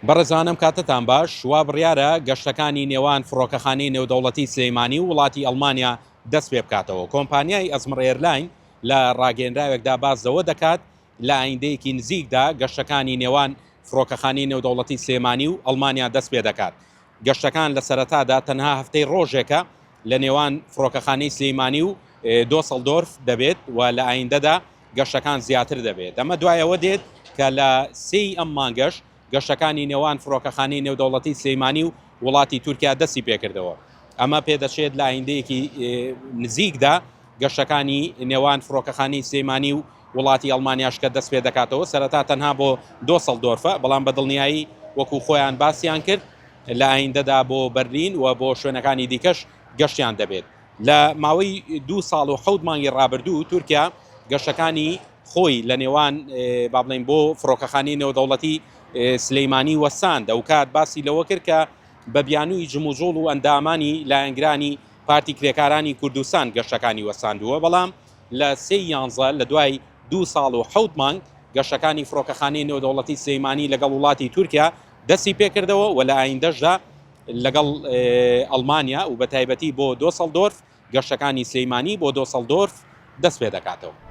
بەڕێزان ئەم کاتەتان باش، وا بڕیارە گەشتەکانی نێوان فڕۆکەخانەی نێودەوڵەتی سلێمانی و وڵاتی ئەڵمانیا دەست پێبکاتەوە. کۆمپانیای ئەزمڕ ئێرلاین لە ڕاگەیەنراوێکدا باس لەوە دەکات، لە ئایندەیەکی نزیکدا گەشتەکانی نێوان فڕۆکەخانەی نێودەوڵەتی سلێمانی و ئەڵمانیا دەست پێدەکات. گەشتەکان لە سەرەتادا تەنها هەفتەی ڕۆژێکە لە نێوان فڕۆکەخانەی سلێمانی و دۆسڵدۆرف دەبێت و لە ئایندەدا گەشتەکان زیاتر دەبێت. ئەمە دوای ئەوە دێت کە لە سێی ئەم مانگەش گەشتەکانی نێوان فڕۆکەخانەی نێودەوڵەتی سلێمانی و وڵاتی تورکیا دەستی پێکردەوە. ئەمە پێدەچێت لە ئایندەیەکی نزیکدا گەشتەکانی نێوان فڕۆکەخانەی سلێمانی و وڵاتی ئەڵمانیاش کە دەست پێدەکاتەوە، سەرەتا تەنها بۆ دۆسڵدۆرفە، بەڵام بە دڵنیایی وەکو خۆیان باسیان کرد لە ئایندەدا بۆ بەرلین و بۆ شوێنەکانی دیکەش گەشتیان دەبێت. لە ماوەی دوو ساڵ و حەوت مانگی ڕابردوو تورکیا گەشتەکانی خۆی لە نێوان با بڵێین بۆ فڕۆکەخانەی نێودەوڵەتی سلەیمانی وەستاند، ئەوکات باسی لەوە کرد کە بە بیانووی جموجوڵ و ئەندامانی لایەنگرانی پارتی کرێکارانی کوردستان گەشتەکانی وەستاندووە، بەڵام لە سێی یانزە لە دوای دوو ساڵ و حەوت مانگ گەشتەکانی فڕۆکەخانەی نێودەوڵەتی سلەیمانی لەگەڵ وڵاتی تورکیا دەستی پێکردەوە و لە ئایندەشدا لەگەڵ ئەڵمانیا و بە تایبەتی بۆ دۆسەڵدۆرف گەشتەکانی سلەیمانی بۆ دۆسەڵدۆرف دەست پێدەکاتەوە.